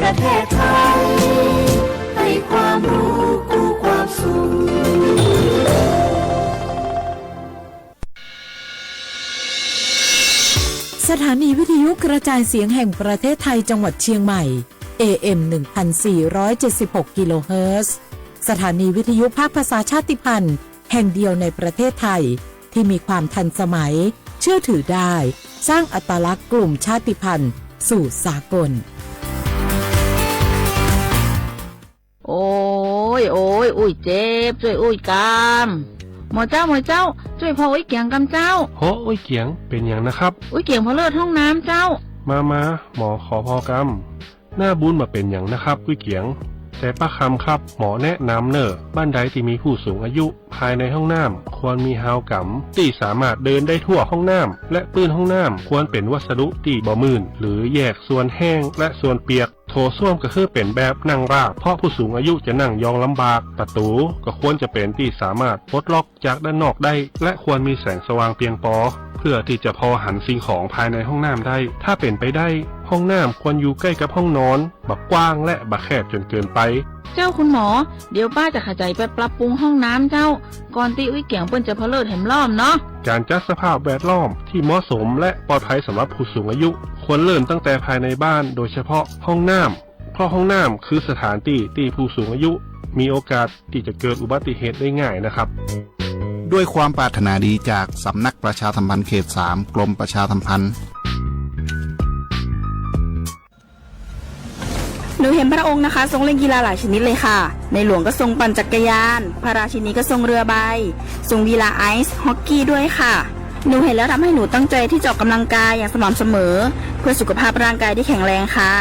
ประเทศไทยให้ความรู้กู้ความสุข สถานีวิทยุกระจายเสียงแห่งประเทศไทยจังหวัดเชียงใหม่ เอ เอ็ม หนึ่งพันสี่ร้อยเจ็ดสิบหก กิโลเฮิรตซ์ สถานีวิทยุภาคภาษาชาติพันธุ์แห่งเดียวในประเทศไทย ที่มีความทันสมัย เชื่อถือได้ สร้างอัตลักษณ์กลุ่มชาติพันธุ์สู่สากล โอ้ย โอ้ย อุ้ยเจ็บ ช่วยอุ้ยกำ หมอเจ้า หมอเจ้า ช่วยพออุ้ยเกียงกำเจ้า โห อุ้ยเกียง เป็นหยังนะครับ อุ้ยเกียงพอเลิศห้องน้ำเจ้า มา มา หมอขอพอกำ หน้าบุญบ่เป็นหยังนะครับ อุ้ยเกียง แต่ป้าคำครับ หมอแนะนำเน่อ บ้านใดที่มีผู้สูงอายุ ภายในห้องน้ำควรมีฮาวกำตี้สามารถเดินได้ทั่วห้องน้ำ และปื้นห้องน้ำควรเป็นวัสดุตี้บ่มื่น หรือแยกส่วนแห้งและส่วนเปียก โถส้วมก็คือเป็นแบบนั่งราบ เพราะผู้สูงอายุจะนั่งยองลำบาก ประตูก็ควรจะเป็นที่สามารถปลดล็อกจากด้านนอกได้ และควรมีแสงสว่างเพียงพอ เพื่อที่จะพอหันสิ่งของภายในห้องน้ำได้ ถ้าเป็นไปได้ ห้องน้ำควรอยู่ใกล้กับห้องนอน บ่กว้างและบ่แคบจนเกินไป เจ้าคุณหมอ เดี๋ยวป้าจะขยายไปปรับปรุงห้องน้ำเจ้า ก่อนตี้อุ้ยเกียงเปิ้นจะพอเลิศแหมรอบเนาะ การจัดสภาพแวดล้อมที่เหมาะสมและปลอดภัยสำหรับผู้สูงอายุ ควรเริ่มตั้งแต่ภายในบ้าน โดยเฉพาะห้องน้ำ เพราะห้องน้ำคือสถานที่ที่ผู้สูงอายุมีโอกาสที่จะเกิดอุบัติเหตุได้ง่ายนะครับ ด้วยความปรารถนาดีจากสำนักประชาสัมพันธ์เขต สาม กรมประชาสัมพันธ์ หนูเห็นพระองค์นะคะ ทรงเล่นกีฬาหลายชนิดเลยค่ะ ในหลวงก็ทรงปั่นจักรยาน พระราชินีก็ทรงเรือใบ ทรงกีฬาไอซ์ฮอกกี้ด้วยค่ะ หนูเห็นแล้วทำให้หนูตั้งใจที่จะออกกำลังกายอย่างสม่ำเสมอ เพื่อสุขภาพร่างกายที่แข็งแรงค่ะ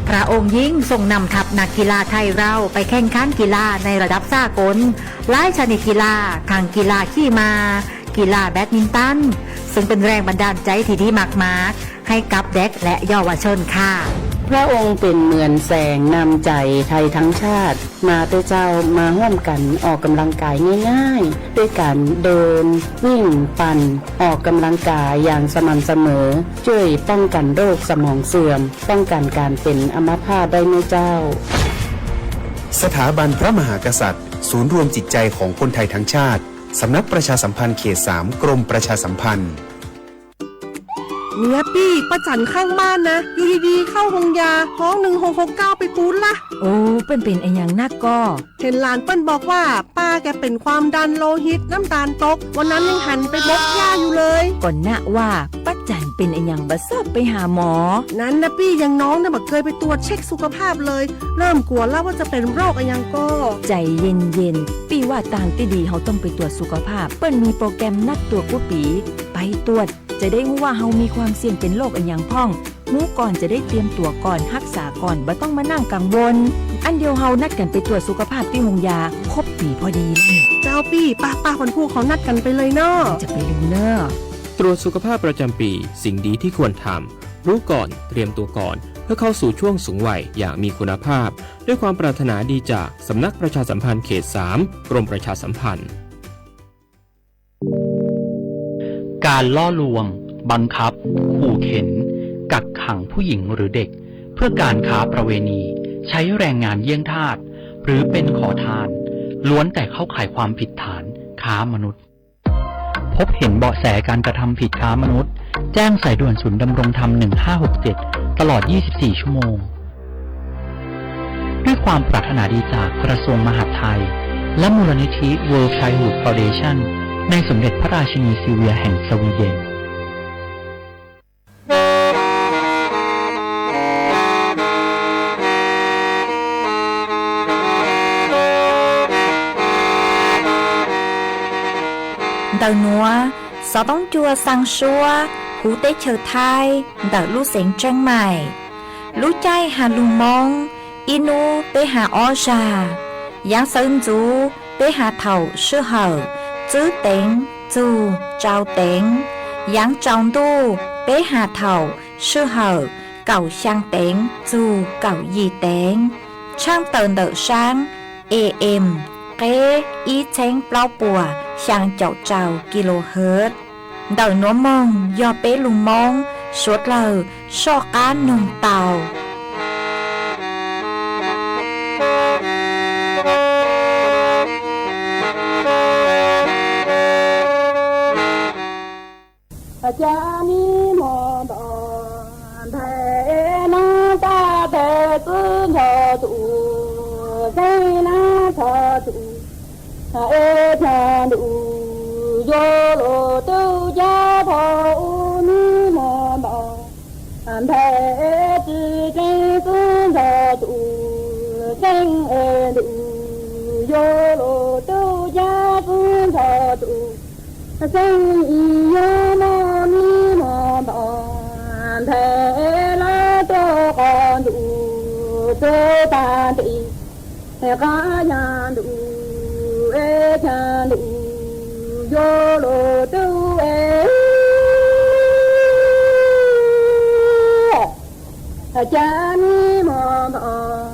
พระองค์ยิ่งทรงนำทัพนักกีฬาไทยเราไปแข่งขันกีฬาในระดับสากล หลายชนิดกีฬา ทั้งกีฬาขี่ม้า กีฬาแบดมินตัน ซึ่งเป็นแรงบันดาลใจที่ดีมากๆ ให้กับเด็กและเยาวชนค่ะ พระองค์เป็นเหมือนแสงนำใจไทยทั้งชาติ มาเต๊อะเจ้า มาร่วมกันออกกำลังกายง่ายๆ ด้วยการเดิน วิ่ง ปั่น ออกกำลังกายอย่างสม่ำเสมอ ช่วยป้องกันโรคสมองเสื่อม ป้องกันการเป็นอัมพาตได้นะเจ้า สถาบันพระมหากษัตริย์ ศูนย์รวมจิตใจของคนไทยทั้งชาติ สำนักประชาสัมพันธ์เขต สาม กรมประชาสัมพันธ์ เนี่ยปี้ ป้าจั๋นข้างบ้านนะ อยู่ดีๆ เข้าโฮงยา ฮ้อง หนึ่งหกหกเก้า ไปปู๊ดละ โอ้ เปิ้นเป๋นอะหยังนักก่อ เห็นหลานเปิ้นบอกว่า ป้าแกเป็นความดันโลหิต น้ำตาลตก วันนั้นยังหันไปบกหญ้าอยู่เลย ก่อนนะว่า ป้าจั๋นเป๋นอะหยังบ่ซอบไปหาหมอ นั้นนะปี้ อย่างน้องเนี่ยบ่เคยไปตรวจเช็คสุขภาพเลย เริ่มกลัวแล้วว่าจะเป็นโรคอะหยังก่อ ใจเย็นๆ ปี้ว่าตางตี้ดีเฮาต้องไปตรวจสุขภาพ เปิ้นมีโปรแกรมนัดตรวจกู้ปี๋ ไปตรวจ จะได้ฮู้ว่าเฮามีความเสี่ยงเป็นโรคอะหยังพ่อง ฮู้ก่อนจะได้เตรียมตั๋วก่อน ฮักษาก่อน บ่ต้องมานั่งกังวล อันเดียวเฮานัดกั๋นไปตรวจสุขภาพตี้โฮงยา ครบปี๋พอดี เจ้าปี้ ป้าๆ วันพูกเฮานัดกั๋นไปเลยเนาะ จะไปลืมเน่อ ตรวจสุขภาพประจำปี สิ่งดีที่ควรทำ รู้ก่อน เตรียมตัวก่อน เพื่อเข้าสู่ช่วงสูงวัยอย่างมีคุณภาพ ด้วยความปรารถนาดีจากสำนักประชาสัมพันธ์เขต สาม กรมประชาสัมพันธ์ การล่อลวง บังคับ ขู่เข็น กักขังผู้หญิงหรือเด็ก เพื่อการค้าประเวณี ใช้แรงงานเยี่ยงทาส หรือเป็นขอทาน ล้วนแต่เข้าข่ายความผิดฐานค้ามนุษย์ พบเห็นเบาะแสการกระทำผิดค้ามนุษย์ แจ้งสายด่วนศูนย์ดำรงธรรม หนึ่งห้าหกเจ็ด ตลอด ยี่สิบสี่ ชั่วโมง ด้วยความปรารถนาดีจากกระทรวงมหาดไทย และมูลนิธิ World Childhood Foundation ในสมเด็จพระราชินีซิลเวียแห่งสวีเดน Ntawm nuav, xov tooj cua xaa suab huv teb chaws Thaib ntawm lub xeev Tsheeb Maim. Lub caij has lug Moob, ib nub peb has ob zag. Yaav sawv ntxuv peb has thaum sij hawm tswb teev txug tsau teev. Yaav tsaus ntuj peb has thaum sij hawm kaum xyaa teev txug kaum yim teev. Tshaaj tawm ntawm saab A M, qeb ib txheeb plaub puas xyaa caum rau kilohertz. Ntawm nuav moog yog peb lug Moob suav dlawg soj qaab noog tau. Cas nib hmo npam, npam nab tab pem xwb nrog tus, xeeb nab txog tus, es cas ntuj yuav luag tub cab thaum ub nib hmo npam, npam tsis tseeb xwb nrog tus, xeeb es ntuj yuav luag tub cab xwb nrog tus, xeeb ib yuav muaj nib hmo npam, npam lawv tuaj qos ntuj txog tag nti, qab yog ntuj es cas ntuj yuav luag tub es cas nib hmo npam,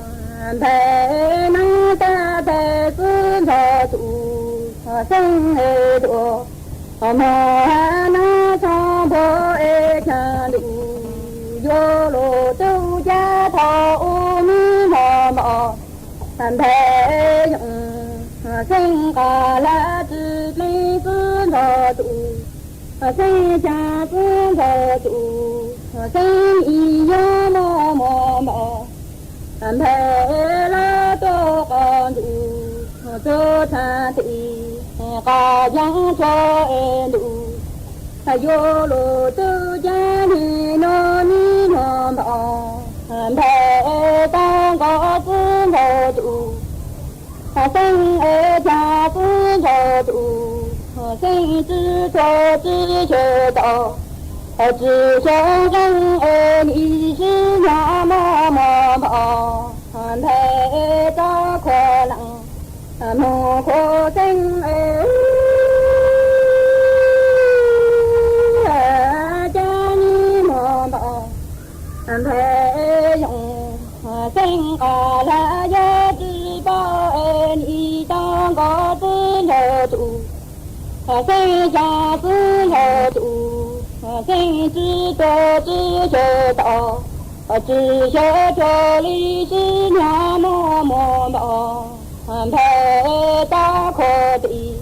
npam nab tab pem xwb nrog tus, xeeb es tuaj hmo nab tshaj npua es cas ntuj yuav luag tub cab thaum ub nib hmo npam, npam yoov xeeb nqa lab tsis tseeb xwb nrog tus, xeeb cas xwb nrog tus, xeeb ib yuav muaj hmo npam, npam lawv tuaj qos ntuj txog tag nti, qab yog tso es ntuj yuav luag tub cab nim no nib hmo npam, npam tau nkaus xwb nrog tus, xeeb es cas xwb nrog tus, xeeb tsis tshua tsis xyaw tau, tsis xyaw xeeb es nim sib nyob muaj hmo npam, npam tau khuam leej hmoov khuam xeeb es cas nib hmo npam, npam yoov xeeb nqa lab yuav tsis paub es nim tau nkaus xwb nrog tus, xeeb cas xwb nrog tus, xeeb tsis tshua tsis xyaw tau, tsis xyaw tshua li sib nyob muaj hmo npam, npam tau khuam tim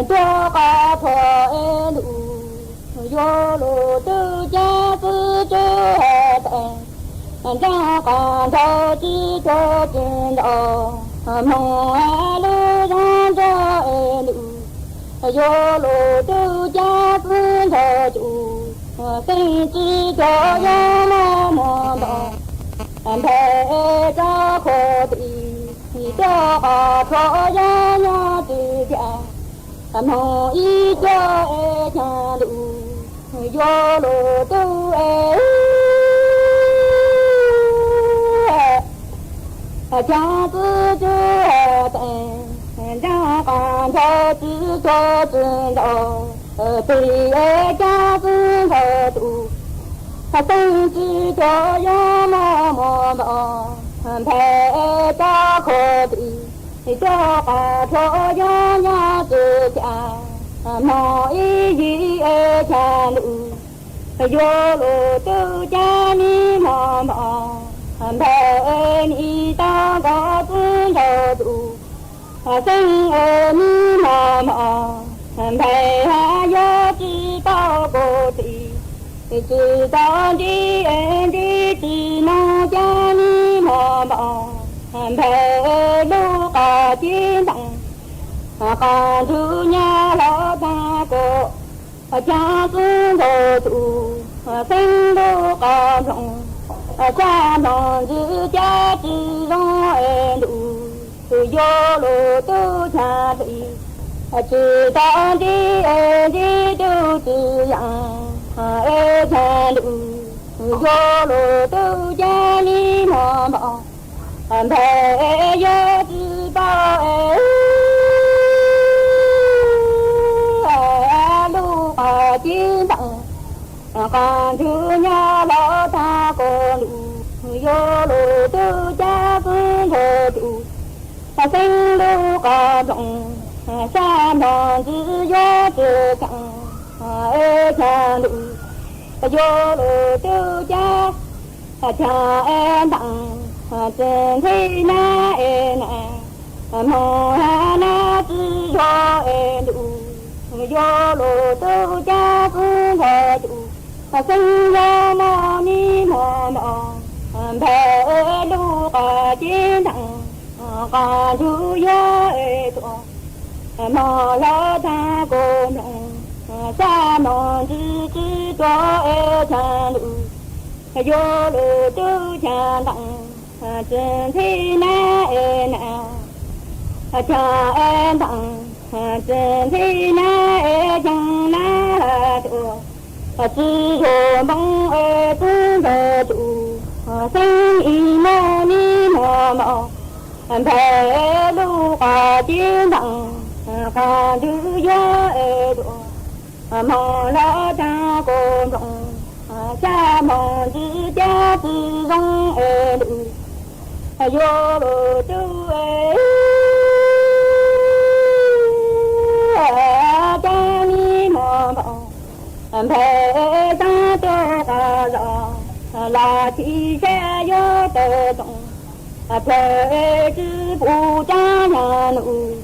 tuaj qos thuam es ntuj yuav luag tub cab xwb tsuj teem, nrog qos nrog tsis tshua tsis ntau, hmoov lub zog nrog es ntuj yuav luag tub cab xwb nrog tus, xeeb tsis tshua yuav muaj hmo npam, npam tau khuam tim tuaj qos thuam yog nyob tsis tiag, hmoov ib cuab es cas ntuj yuav luag tub es cas xwb tsuj teem, nrog qos nrog tsis tshua tsis ntau, tim es cas xwb nrog tus, xeeb tsis tshua yuav muaj hmo npam, npam tau khuam tim tuaj qos thuam yog nyob tsis tiag, hmoov ib yim es cas ntuj yuav luag tub cab nib hmo npam, npam nim tau nkaus xwb nrog tus, xeeb es nib hmo npam, npam yuav tsis tau khuam tim, tsis tau nti es nti tsis moog cab nib hmo npam, npam lub qab ci nteem, qab ntsug nyob los tag khuam, cas xwb nrog tus, xeeb lub qab nplooj, sab nplooj ntsis cab tsis zoo es ntuj yuav luag tub cab tim, tsis tau nti es nti tub tsis yeem, es cas ntuj yuav luag tub cab nib hmo npam, npam yuav tsis paub es lub qab ci nteem, qab ntsug nyob los tag khuam ntuj yuav luag tub cab xwb nrog tus, xeeb lub qab nplooj, sab nplooj ntsis yuav tsis kheev, es cas ntuj yuav luag tub cab, cas es nteem, tsis nthi nab es nab, hmoov nab tsis zoo es ntuj Yuav luag tub ceev xwm ntxhov tus, xeeb yuav muaj nij muaj npam, npam lub qab cev ntees, qab ntuj yuav tuaj, moog los taag kuv nplooj, xya moog ntsis tsi tuaj es chaw ntuj, yuav luag tub ceev ntees, tsi ntxhib nab es nab, ceev ntees, tsi ntxhib nab es ceev nab tuaj, tsi zoo npoo es tub ntxhov tus, xeeb ib muaj nij muaj npam, npam lub qab cev ntees, qab ntuj yuav es tuaj, moog los taag kuv nplooj, xya moog ntsis ceev tsi zoo es ntuj, yuav luag tub es ceev nij muaj npam, npam xaab tuaj qab zos, los tsis sab yuav tawm tsoom, plawg es tsi pum caag yog nus,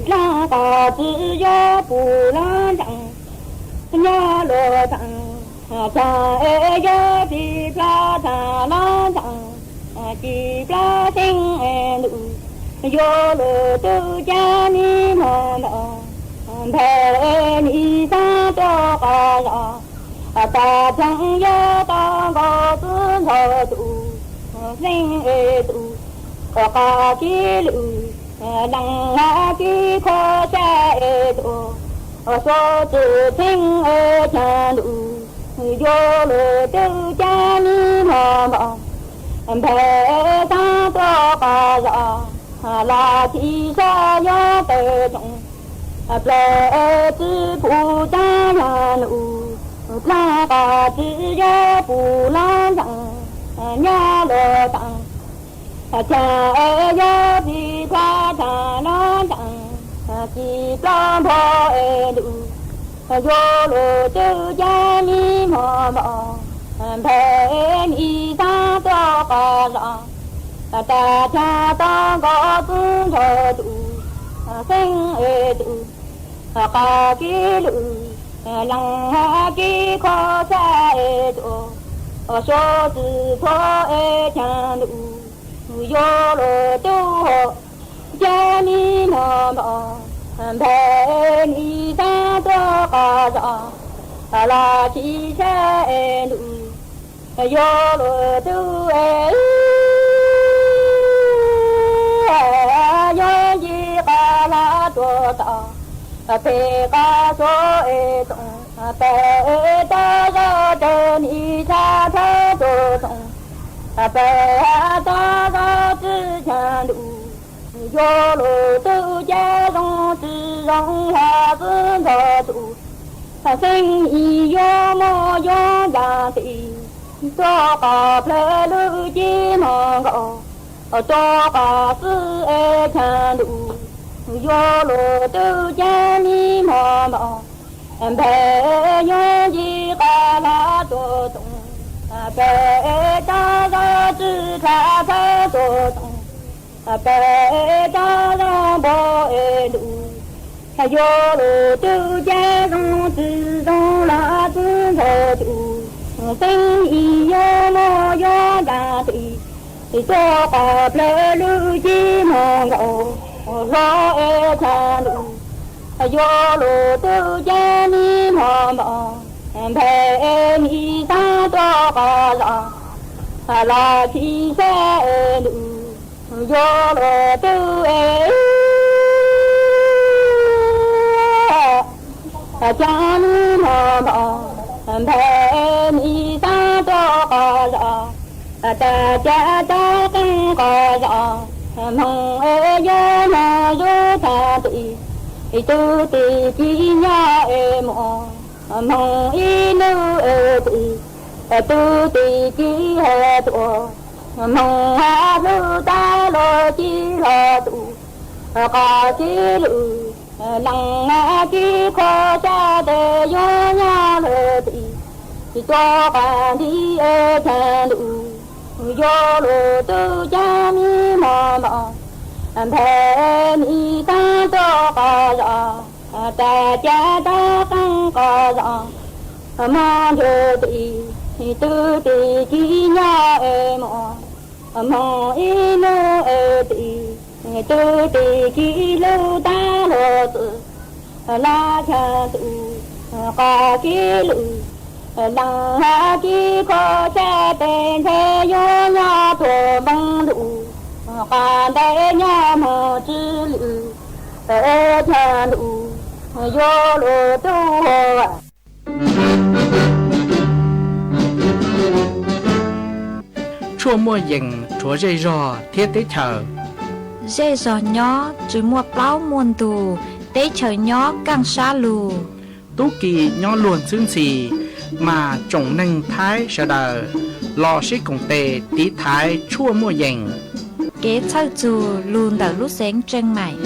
dlaab qab tsi yuav pum los ntseeg, nyob luag taag, taag es yuav tsis plab taag los ntseeg, tsis plab xeeb es ntuj, yuav luag tub ceev nij muaj npam, npam nij xaab tuaj qab zos, tag theej yuav tau nkaus tub ntxhov tus, xeeb es tus, qab kib lwm, leej hab kib kho sab es tuaj, suav tsi xeeb es chaw ntuj, yuav luag tub ceev nij muaj npam, npam xaab tuaj qab zos, los tsis sab yuav tawm tsoom, plawg es tsi pum caag yog nus, dlaab qab tsi yuav pum los ntseeg, nyob luag taag, taag es yuav tsis plab taag los ntseeg, tsis plab npam es ntuj, yuav luag tub ceev nij muaj npam, npam nij xaab tuaj qab zos, tag chaw tau nkaus tub ntxhov tus, xeeb es tus, qab kib lwm, leej hab kib kho sab es tuaj, suav tsi txhua es chaw ntuj, yuav luag tub ceev nij muaj npam, npam nij xaab tuaj qab zos, los tsis sab es ntuj, yuav luag tub es yuav nce qab hlab tuaj tom, peg qab suav es tsoom, peg tag zog teg nij tshab thawb tuaj tsoom, peg tag zog tsi chaw ntuj, yuav luag tub ceev zoo tsi zoo hab tub ntxhov tus, xeeb ib yuav muaj yuav ncaag tes, tuaj qab plawg lub cev muag nkaus, tuaj qab xwb es chaw ntuj, yuav luag tub ceev nij muag npam, npam yuav nce qab hlab tuaj tsoom, peg tag zog tsi hlab thawb tuaj tsoom, peg tag zog npam es ntuj, yuav luag tub ceev zoo tsi zoo hab tub ntxhov tus, xeeb ib yuav muaj yuav ncaag tes, tuaj qab plawg lub cev muag nkaus, hlo es chaw ntuj, yuav luag tub ceev nij muag npam, npam nij xaab tuaj qab zos, los tsis sab es ntuj, yuav luag tub es ceev nij muag npam, npam nij xaab tuaj qab zos, tag cav tag qeej qab zos, moog es yuav moog zuj tag tes, tub teg ci nyob es muaj, moog ib nub es tes, tub teg ci hab tuaj, moog hab hlub tag los ci hlo tus, qab kib lwm, leej hab kib kho sab tes yuav nyob lawm tes, tsis tuaj qab nti es chaw ntuj, yuav luag tub ceev nij muag npam, npam nij xaab tuaj qab zos, Rau caj toj qeej qos zos, hmoov ntuj tim, tus tim ci nyob es muaj, hmoov ib hnub es tim, tus tim ci lub tab luag txwm, laj chaw ntuj, qos kiv lwm, leej hab kiv kho caj tes ntshe yuav nyob tuag npoo ntuj, qos ntev nyob hmoov tsw lwm, chaw ntuj yuav luag tub hua. Tshuaj muaj yees rhuav zej zog thiab teb chaws. Zej zog nyob tsis muaj plaub muaj ntug, teb chaws nyob kaaj sab lug. Tub ki nyob luag ntxhwb ntxhi, mas tsoom neeg Thaib sawv daws los sib koom tes tiv thaiv tshuaj muaj yees. Kev txhawj txug lug ntawm lub xeev Tseej Maim.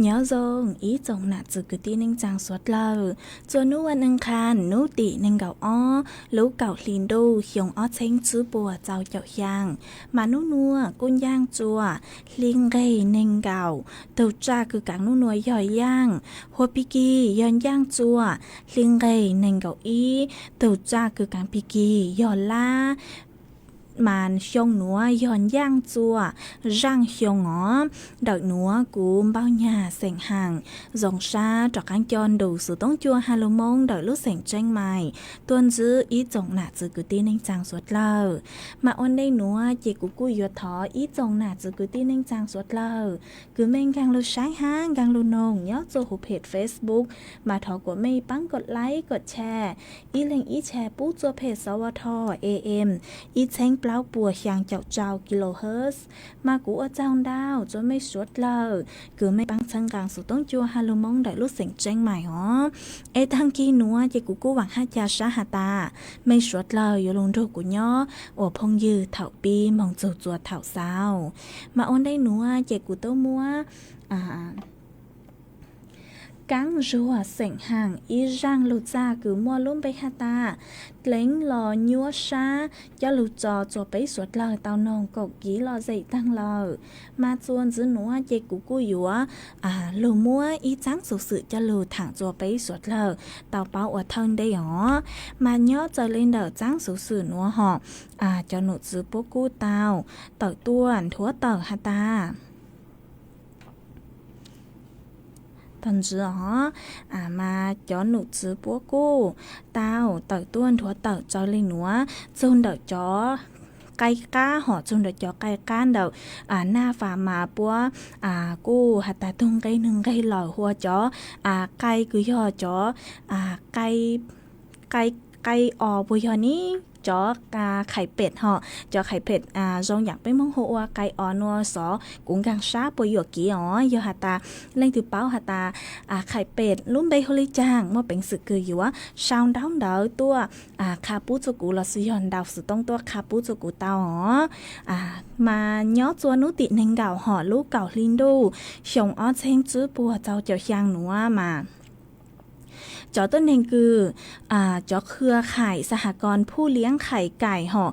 Nyob zoo ib tsoom nam txiv kwv tij neej tsaa suav dlawg, txuas nub ua neej qha nub tim neeg nkaum ob lub kaum hli ntuj xyoo ob txheeb tsib puas txaus caum xyaa, mas nub nuav kuj ncaaj tsua hli nqeg neeg nkaum. Tug tsaj kws kaav nub nuav yog yaaj hua pig kig yog ncaaj tsua hli nqeg neeg nkaum ib. Tug tsaj kws kaav pig kig yog lab, mas xyoo nuav yog ncaaj tsua zaaj xyoo os. Ntawm nuav kuv Npaug Nyag xeem Haam zoo sab rov qaab coj nrug xuv toob cua Has Lug Moob ntawm lub xeem Tseeb Mais tuaj ntsib ib tsoom nam txiv kwv tij neej tsaa suav dlawg. Mas ua ntej nuav ces kuv kuj yuav thov ib tsoom nam txiv kwv tij neej tsaa suav dlawg kws mej nkaag lug saib hab nkaag lug noog nyob tsua huv phem Facebook, mas thov kuas mej paab kov like kov share, ib leeg ib share pub tsua phem Xov Vo Tho A M ib txheeb plaub puas xyaa caum rau kilohertz. Mas kuv ua tsaug ntau tsua mej suav dlawg kws mej paab txhawb nqaa xuv toob cua Has Lug Moob ntawm lub xeem Tseeb Mais os. Es taag kig nuav ces kuv kuj vaam hab ca sab has tas mej suav dlawg yuav lug nrug kuv nyob ua phooj ywg thaum pib moog txug tsua thaum xaus. Mas ua ntej nuav ces kuv tuaj muab Kaab Zuag xeem Haam ib zaaj lug txaj kws muaj lub npe has tas Dleev Los Nyuab Sab coj lug tso tsua peb suav dlawg tau noog kaum kiv lom zem taag lawm. Mas tsua ntxiv nuav ces kuv kuj yuav lug muab ib txaab xuv xwm coj lug thaam tsua peb suav dlawg tau paub ua thawj ntej os. Mas nyob txawm le ntawm txaab xuv xwm nuav hom, cov num txwv puab kuj tau tawm tuaj nthuav tawm has tas Tog ntsis os, mas cov num txwv puab kuj tau tawm tuaj nthuav tawm raws li nuav, txug ntawm cov qai qab hom txug ntawm cov qai qab ntawm naj fas mas puab kuj has tas tug nqe nwg nqeg lawm, hu ua cov qai kws yog cov qai os puas yog ne, cov khais pem hom, cov khais pem zoo yaam peb Moob hu ua qai os nua xov kuv nkaag sab puas yuam kev os. Yog has tas leej twg paub has tas khais pem lub npe hu li caag, muaj peev xwm kws yuav sau ntaub ntawv tuaj qha pub tsua kuv lossis yog ntaus xov tooj tuaj qha pub tsua kuv tau os. Mas nyob tsua nub tim neeg nkaum hom lub kaum hli ntuj xyoo ob txheeb tsib puas txaus caum xyaa nuav mas cov tuab neeg kws cov khwv khais xab has koos Phuj Liab Khais Kais hom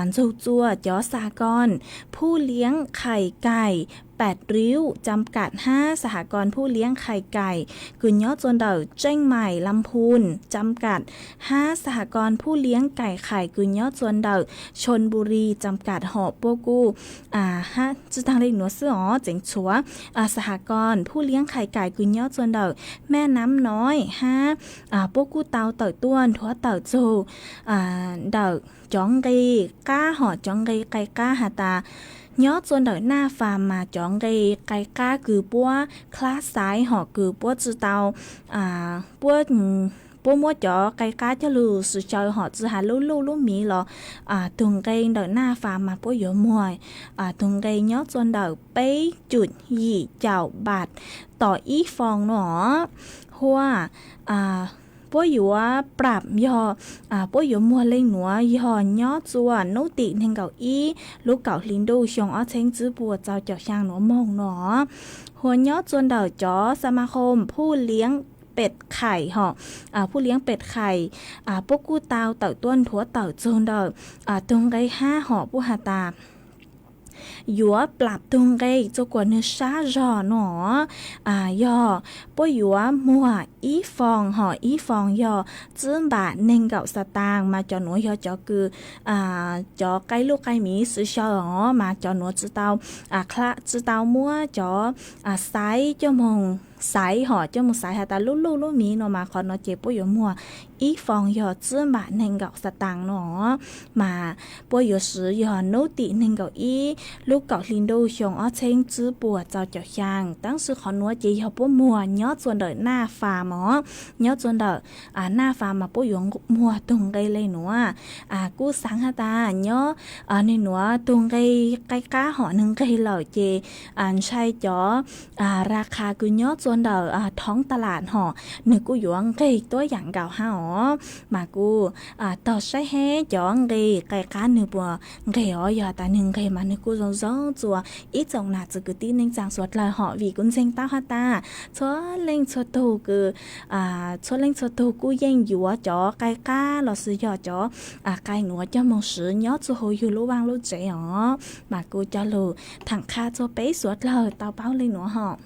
ntxug tsua cov xab has koos Phuj Liab Khais Kais Pam Riub Cam Kam hab xab has koos Phuj Liab Khais Kais kws nyob tsua ntawm Tseej Mais Lam Phun Cam Kam hab xab has koos Phuj Liab Kais Khais kws nyob tsua ntawm Chon Bu Ri Cam Kam hom puab kuj tsi taag le nuav xwb os, tseem tshuav xab has koos Phuj Liab Khais Kais kws nyob tsua ntawm Mej Nam Noib hab puab kuj tau tawm tuaj nthuav tawm txug ntawm cov nqe qab hom cov nqe qai qab has tas Nyob txua ntawm Naj Fas mas cov nqe qai qab kws puab khlab xaiv hom kws puab tsi tau, puab, puab muab cov qai qab coj lug sws xyaw hom tsi has lub luj lub miv los, tug nqe ntawm Naj Fas mas puab yuav muag tug nqe nyob txua ntawm peb cum yim caum npaas tom ib foo no. Huab, puab yuav plam yog, puab yuav muag le nuav yog nyob txua nub tim neeg nkaum ib lub kaum hli ntuj xyoo ob txheeb tsib puas txaus caum xyaa nuav moog no. Huab nyob txua ntawm cov xa ma hom phuj liab pem khais hom, phuj liab pem khais, puab kuj tau tawm tuaj nthuav tawm txug ntawm tug nqe hab hom puab has tas yuav plam tug nqe txua kuas nwg sab zog no. Yog puab yuav muag ib foo hom ib foo yog tsib npaas neeg nkaum xa taas mas cov nuav yog cov kws, cov qai luj qai miv sws xyaw os mas cov nuav tsi tau, tsi tau muab cov xaiv coj moog xaiv hom coj moog xaiv has tas lub luj lub miv no mas qhov no ces puab yuav muag ib foo yog tsib npaas neeg nkaum xa taas no. Mas puab yuav swv yog nub tim neeg nkaum ib lub kaum hli ntuj xyoo ob txheeb tsib puas txaus caum xyaa, tab sis qhov nuav ces yog puab muag nyob txua ntawm Naj Fas mog. Nyob txua ntawm Naj Fas mas puab yuav muag tug nqe le nuav. Kuj xaav has tas nyob nwg nuav tug nqe qai qab hom nwg nqeg lawm ces ntshai cov ras qhas kws nyob txua ntawm thoob tas lam hom nwg kuj yuav nqeg tuab yaam nkaus hab os. Mas kuj tog saib hab cov nqe qai qab nwg puas nqeg os, yog tas nwg nqeg mas nwg kuj zoo zoo txua ib tsoom nam txiv kwv tij neej tsaa suav dlawg hom, vim kuv ntseeg tau has tas txhua leej txhua tug kws, txhua leej txhua tug kuj yeej yuav cov qai qab lossis yog cov qai nuav coj moog swv nyob txua huv yug lub vaaj lub tsev os. Mas kuj coj lug thaam qha txua peb suav dlawg tau paub le nuav hom.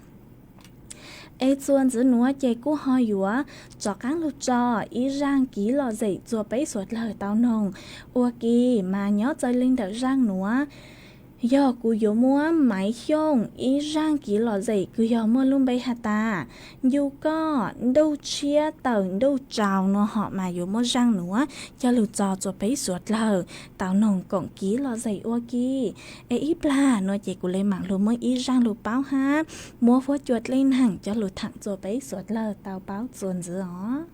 Es txuas ntxiv nuav ces kuj ho yuav rov qaab lug tso ib zaaj kiv lom zem txua peb suav dlawg tau noog ua ke. Mas nyob txawv le ntawm zaaj nuav, yog kuv yuav muab Maiv Xyooj ib zaaj kiv lom zem kws yog muaj lub npe has tas Ncu Koj Ntuj Tshiab Tawm Ntuj Tsaus no hom mas yuav muab zaaj nuav coj lug tso txua peb suav dlawg tau noog koom kiv lom zem ua ke. Es ib plag nuav ces kuv le maam lug muab ib zaaj lug paub hab muab huab cua dlej naag coj lug thaam txua peb suav dlawg tau paub txuas ntxiv os.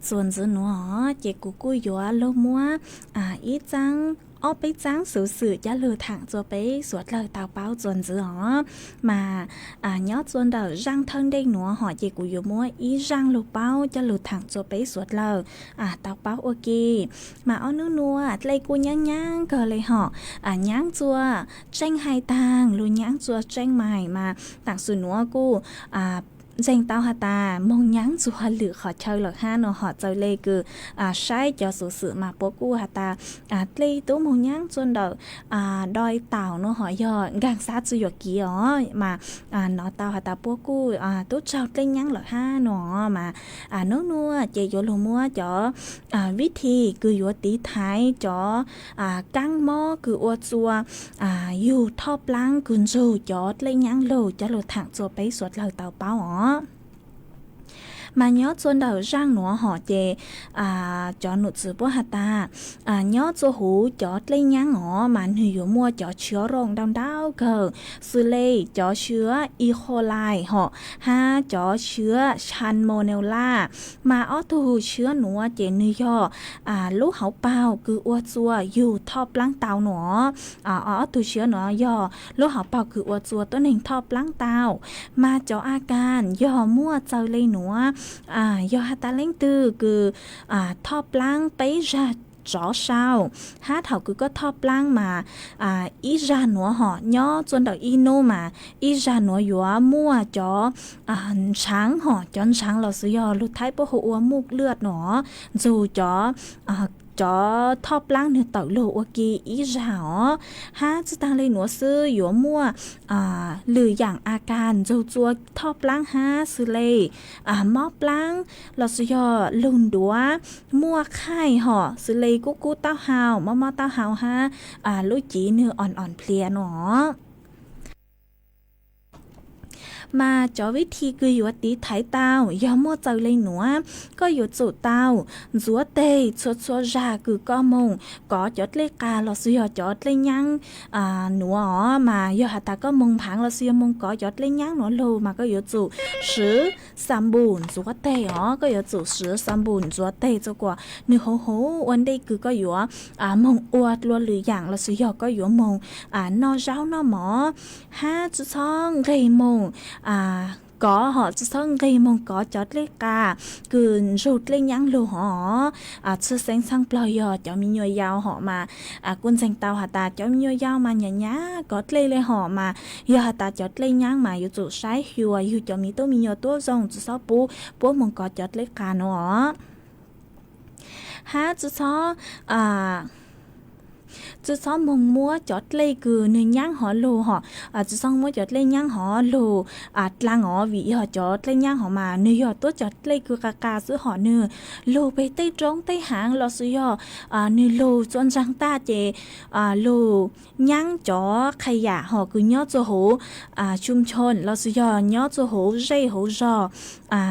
Txuas ntxiv nuav ces kuv kuj yuav lug muab ib txaab, ob peb txaab xuv xwm coj lug thaam txug peb suav dlawg tau paub txuas ntxiv os. Mas nyob txuas ntawm zaaj thawj ntej nuav hom ces kuv yuav muab ib zaaj lug paub coj lug thaam txug peb suav dlawg tau paub ua ke. Mas ob nub nuav dlej kuj nyaab nyaab kawg le hom, nyaab txuas tseeb hais taag lug nyaab txuas tseeb mais mas taam sim nuav kuj ntseeg tau has tas moog nyaab txuas lwm qhov chaw lawm hab nuav hom. Txawm le kws saib cov xuv xwm mas puab kuj has tas dlej tub moog nyaab txuas ntawm doi taum nuav hom yog nkaag xav txug yuam kev os mas nov tau has tas puab kuj tub tsaug dlej nyaab lawm hab nuav mas nub nuav ces yuav lug muab cov vib thi kws yuav tiv thaiv cov kaab mob kws ua txuas yug thoj plaab kws ntsug cov dlej nyaab lug coj lug thaam txug peb suav dlawg tau paub os. Mas nyob txuas ntawm zaaj nuav hom ces cov num txwv puab has tas nyob txuas huv cov dlej nyaab os mas nwg yuav muaj cov tshiab rooj ntau ntau kawg xws le cov tshiab E. coli hom hab cov tshiab Salmonella. Mas ob tug tshiab nuav ces nwg yog lub hauv paug kws ua txuas yug thoj plaab tau nuav. Ob tug tshiab nuav yog lub hauv paug kws ua txuas tuab neeg thoj plaab tau. Mas cov a kas yog muaj txawg le nuav, yog has tas leej twg kws thoj plaab peb zag tsov sau, hab thaum kws koj thoj plaab mas ib zag nuav hom nyob txuas ntawm ib nub mas ib zag nuav yuav muaj cov ntshaav hom, cov ntshaav los sis yog lug Thaib puab hu ua muj lwaj nuav, ntsug cov thoj plaab nwg tawm lug ua ke ib zag os. Hab tsi taag le nuav xwb yuav muaj lwm yaam a kas ntsug txuas thoj plaab hab xws le mob plaab los sis yog lug ntuav, muaj qhaij hom xws le kub kub taub hau, mob mob taub hau hab lub cev nwg oos oos plhiav nuav. Mas cov vib thi kws yuav tiv thaiv tau yog muaj txawg le nuav, koj yuav tsum tau ntxuav teg txhua txhua zag kws koj moog kov cov dlej qas los sis yog cov dlej nyaab nuav os. Mas yog has tas koj moog nphaav los sis yog moog kov cov dlej nyaab nuav lug mas koj yuav tsum swv xampoo ntxuav teg os. Koj yuav tsum swv xampoo ntxuav teg txug kuas nwg huv huv ua ntej kws koj yuav moog ua dlua lwm yaam los sis yog koj yuav moog noj zaub noj mov. Hab tsi txhob nqeg moog kov hom, tsi txhob nqeg moog kov cov dlej qas kws ntsug dlej nyaab lug hov. Txhua xeeb txheej plog yog cov me nyuam yaus hom mas kuj ntseeg tau has tas cov me nyuam yaus mas nyam nyam kov dlej le hom mas yog has tas cov dlej nyaab mas yuav tsum saib xyuas yug cov me tub me nyuam tuab zoo tsi txhob pub puab moog kov cov dlej qas nuav os. Hab tsi txhob tsi txhob moog muab cov dlej kws nwg nyaab hov lug hom, tsi txhob muab cov dlej nyaab hov lug dlaag os, vim yog cov dlej nyaab hov mas nwg yog tuab cov dlej kws qas qas xwb hom, nwg lug peg tej roob tej haav los sis yog nwg lug txua ntsaag tag ces lug nyaab cov qha yam hom kws nyob txua huv tshum tshoo los sis yog nyob txua huv zej huv zog.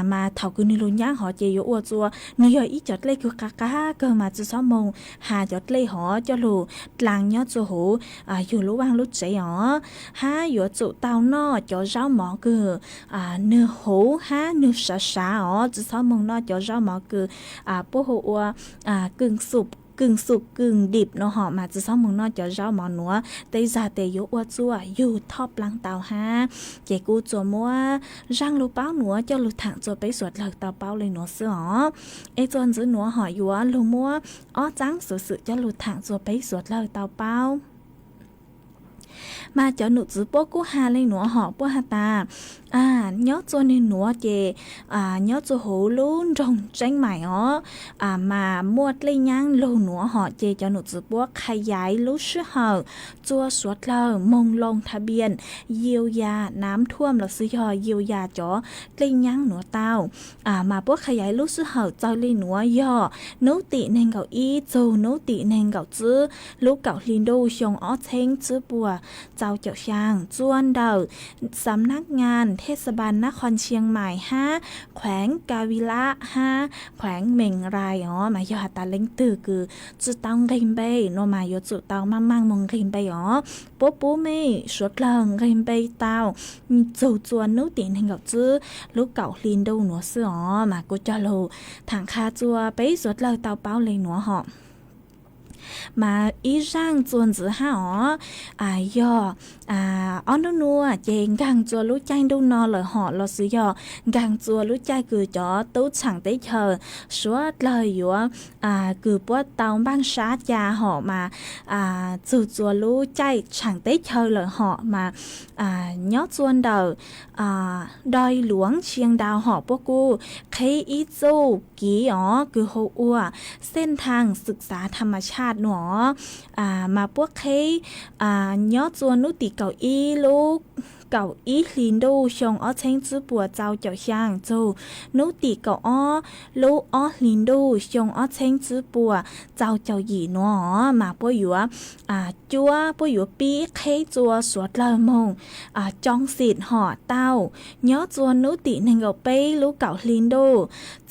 Mas thaum kws nwg lug nyaab hov ces yuav ua txua nwg yog ib cov dlej kws qas qas kawg mas tsi txhob moog has cov dlej hov coj lug dlaag nyob txua huv yug lub vaaj lub tsev os. Hab yuav tsum tau noj cov zaub mov kws nwg huv hab nwg sav sav os, tsi txhob moog noj cov zaub mov kws puab hu ua kws xum kws dim no hom mas tsi txhob moog noj cov zaub mov nuav, tej zag tes yuav ua txua yug thoj plaab tau hab. Ces kuv tsuas muab zaaj lug paub nuav coj lug thaam txua peb suav dlawg tau paub le nuav xwb os. Es txuas ntxiv nuav hom yuav lug muab ob txaab xuv xwm coj lug thaam txua peb suav dlawg tau paub. Mas cov num txwv puab kuj has le nuav hom, puab has tas nyob txua nwg nuav ces nyob txua huv lub nroog Tseeb Maim os mas muaj dlej nyaab lug nuav hom, ces cov num txwv puab qha yaiv lub sij hawm txua suav dlawg moog loo tha bias yiu yas nam thuam los sis yog yiu yas cov dlej nyaab nuav tau. Mas puab qha yaiv lub sij hawm txawg le nuav yog nub tim neeg nkaum ib txug nub tim neeg nkaum tsib lub kaum hli ntuj xyoo ob txheeb tsib puas tau caum xyaa txua ntawm xam nab ngas thej xa npas nab qhos Tshias Mais hab khueev Kav Viv Lab hab khueev Mees Rais os. Mas yog has tas leej twg kws tsi tau nqeg npe nuav mas yuav tsum tau maaj maaj moog nqeg npe os. Puab pub mej suav dlawg nqeg npe tau txug txua nub tim neeg nkaum tswb lub kaum hli ntuj nuav xwb os. Mas kuv cog lug thaam qha txua peb suav dlawg tau paub le nuav hom. Mas ib zaaj txua ntxiv hab os, yog ob nub nuav ces nkaag txua lub caij ntuj no lawm hom, lossis yog nkaag txua lub caij kws cov tub tshaam teb chaws suav dlawg yuav kws puab tau npaaj sab ca hom mas txug txua lub caij tshaam teb chaws lawm hom mas nyob txua ntawm doi Luav Ntsia Ntau hom puab kuj qheb ib txuj kiv os kws hu ua xej thaag xwm xav tham mas tshaj nuav os. Mas puab qheb nyob txua nub tim kaum ib lub kaum ib hli ntuj xyoo ob txheeb tswb puas txau caum xyaa txug nub tim kaum ob lub ob hli ntuj xyoo ob txheeb tswb puas txau caum yim nuav os. Mas puab yuav cuab, puab yuav pib qheb txua suav dlawg moog coo xim hom tau nyob txua nub tim neeg nkaum peb lub kaum hli ntuj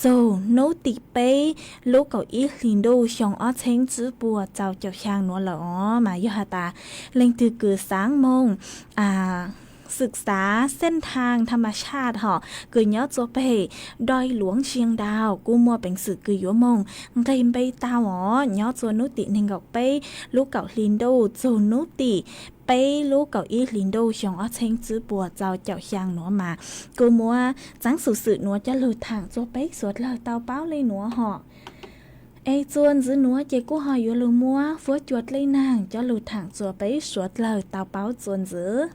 txug nub tim peb lub kaum ib hli ntuj xyoo ob txheeb tswb puas txau caum xyaa nuav lawm os. Mas yog has tas leej twg kws xaav moog xwm xav xej thaag tham mas tshaj hom kws nyob txua peg doi Luav Ntsia Ntau kuj muaj peev xwm kws yuav moog nqeg npe tau os nyob txua nub tim neeg nkaum peb lub kaum hli ntuj txug nub tim peb lub kaum ib hli ntuj xyoo ob txheeb tswb puas txau caum xyaa nuav mas kuj muab txaab xov xwm nuav coj lug thaam txua peb suav dlawg tau paub le nuav hom. Es txua ntxiv nuav ces kuj ho yuav lug muab fuab cua dlej naag coj lug thaam txua peb suav dlawg tau paub txua ntxiv.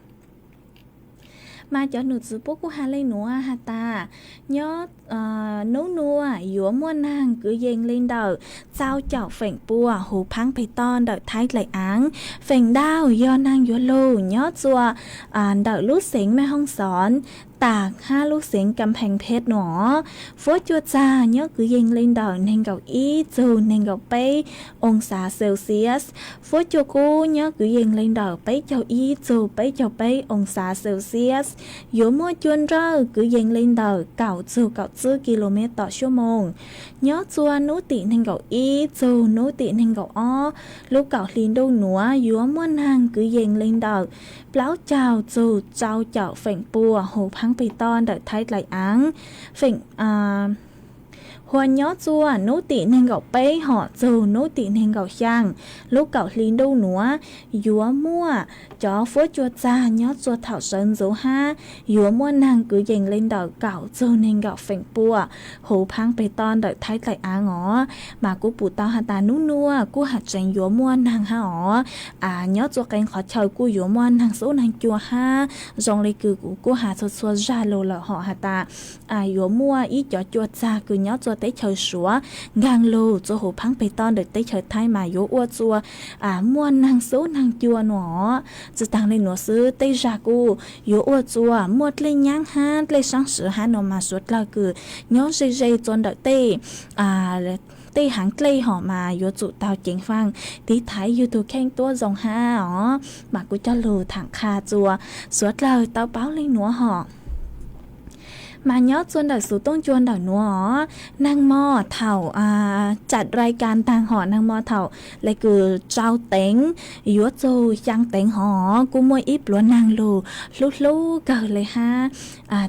Mas cov num txwv puab kuj has le nuav has tas nyob nub nuav yuav muaj naag kwv yees le ntawm txau caum feem pua huv phaab peg toj ntawm Thaib Dlaim Aav. Feem ntau yog naag yuav lug nyob txua ntawm lub xeev Mej Hoob Xov tas hab lub xeev Kam Pheej Phej nuav. Fuab cua txag nyob kwv yees le ntawm neeg nkaum ib txug neeg nkaum peb oo xav Celsius. Fuab cua kub nyob kwv yees le ntawm peb caug ib txug peb caug peb oo xav Celsius. Yuav muaj cua nrawj kwv yees le ntawm kaum txug kaum tsib ki lu mev tom xuab moos. Nyob txua nub tim neeg nkaum ib txug nub tim neeg nkaum ob lub kaum hli ntuj nuav yuav muaj naag kwv yees le ntawm plaub caug txug tsau caum feem pua huv phaab peg toj ntawm Thaib Dlaim Aav. Feem hua nyob txua nub tim neeg nkaum peb hom txug nub tim neeg nkaum xyaa lub kaum hli ntuj nuav yuav muaj cov fuab cua txag nyob txua thaum sawv ntxuv hab yuav muaj naag kwv yees le ntawm kaum txug neeg nkaum feem pua huv phaab peg toj ntawm Thaib Dlaim Aav os. Mas kuv pum tau has tas nub nuav kuj has tseev yuav muaj naag hab os. Nyob txua qee qhov chaw kuj yuav muaj naag xub naag cua hab zoo le kws kuv kuj has txhua txhua zag lug lawm hom has tas yuav muaj ib cov cua txag kws nyob txua teb chaws Suav nkaag lug txua huv phaab peg toj ntawm teb chaws Thaib mas yuav ua txua muaj naag xub naag cua nuav. Tsi taag le nuav xwb tej zag kuj yuav ua txua muaj dlej nyaab hab dlej saab swv hab nuav mas suav dlawg kws nyob ze ze txua ntawm tej tej haav dlej hom mas yuav tsum tau ceev faj tiv thaiv yug tug kheej tuab zoo hab os. Mas kuv coj lug thaam qha txua suav dlawg tau paub le nuav hom. Mas nyob txua ntawm xuv tooj cua ntawm nuav os, naag mo thaum tsam rai kas taag hom naag mo thaum le kws tsau teev yuav txug xyaa teev hov kuj muaj ib pluav naag lug hlub hlub kawg le hab.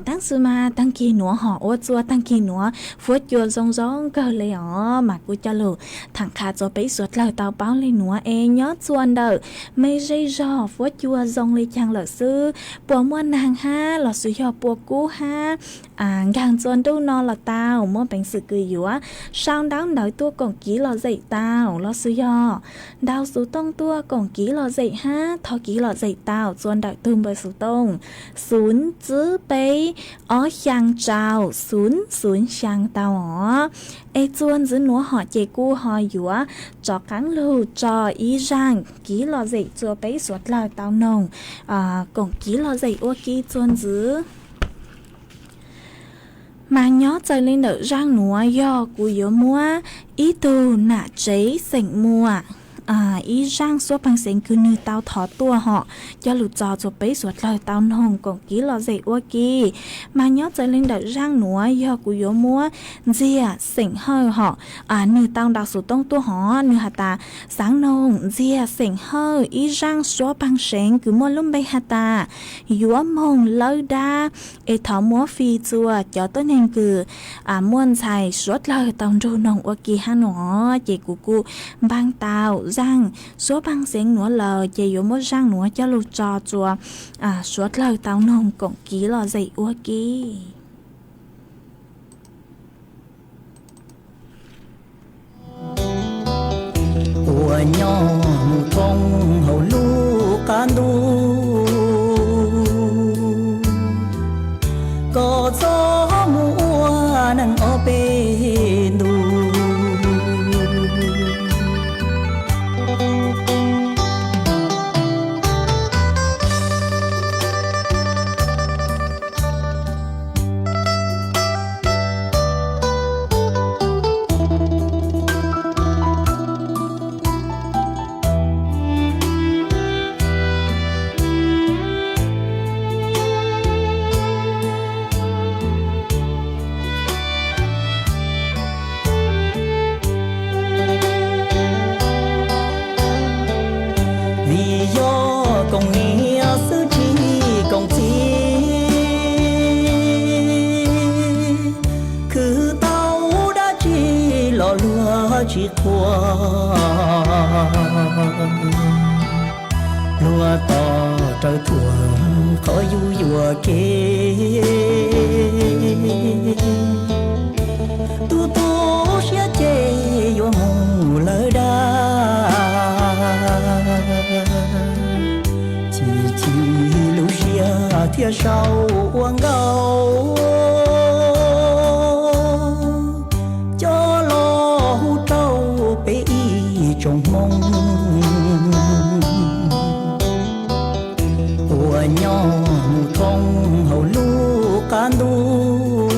Taab sis mas taag kis nuav hom ua txua taag kis nuav fuab cua zoo zoo kawg le os. Mas kuv coj lug thaam qha txua peb suav dlawg tau paub le nuav es nyob txua ntawm me zej zog fuab cua zoo le caag lawm xwb, puas muaj naag hab lossis yog puas kub hab nkaag txua ntuj no los tau, muaj peev xwm kws yuav sau ntaub ntawv tuaj koom kiv lom zem tau lossis yog ntaus xuv tooj tuaj koom kiv lom zem hab thov kiv lom zem tau txua ntawm tug npawb xuv tooj xuv tsib peb ob xyaa tsau xuv xuv xyaa tau os. Es txua ntxiv nuav hom ces kuj ho yuav rov qaab lug tso ib zaaj kiv lom zem txua peb suav dlawg tau noog koom kiv lom zem ua ke txua ntxiv. Mas nyob txawm le ntawm zaaj nuav yog kuv yuav muab ib tug nam tsev xeem Muas ib zaaj suab paaj xeev kws nwg tau thov tuaj hom, coj lug tso tsua peb suav dlawg tau noog koom kev lom zem ua ke. Mas nyob txawv leej ntawm zaaj nuav yog kuv yuav muab Ntxiag Xeem Hawj hom, nwg tau ntaus xuv tooj tuaj hov, nwg has tas, xaav noog Ntxiag Xeem Hawj ib zaaj suab paaj xeev kws muaj lub npe has tas Yuav Moog Lawb Dab, es thov muab fij tsua cov tuab neeg kws muaj ntxhais suav dlawg tau nrug noog ua ke hab nuav. Ces kuv kuj npaaj tau zaaj suab paaj xeev nuav lawm, ces yuav muab zaaj nuav coj lug tso tsua suav dlawg tau noog koom kev lom zem ua ke. Uas nyob mus thoob hauv lub qab ntuj, koj txhob mus ua neeg ob peb ntus. Vim yog koom niam xwb tsis koom txiv, khwv tau dab tsi los luag tsis qhuas. Luag tos raws thuam qhov yug yuam kev, tu tu siab ces yuav mus lawm dab. Chim chim lub siab thiaj sau ua nkauj, coj los hu rau peb ib tsoom Hmoob uas nyob mus thoob hauv lub qab ntuj.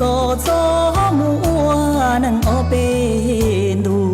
Koj txhob mus ua neeg ob peb ntus.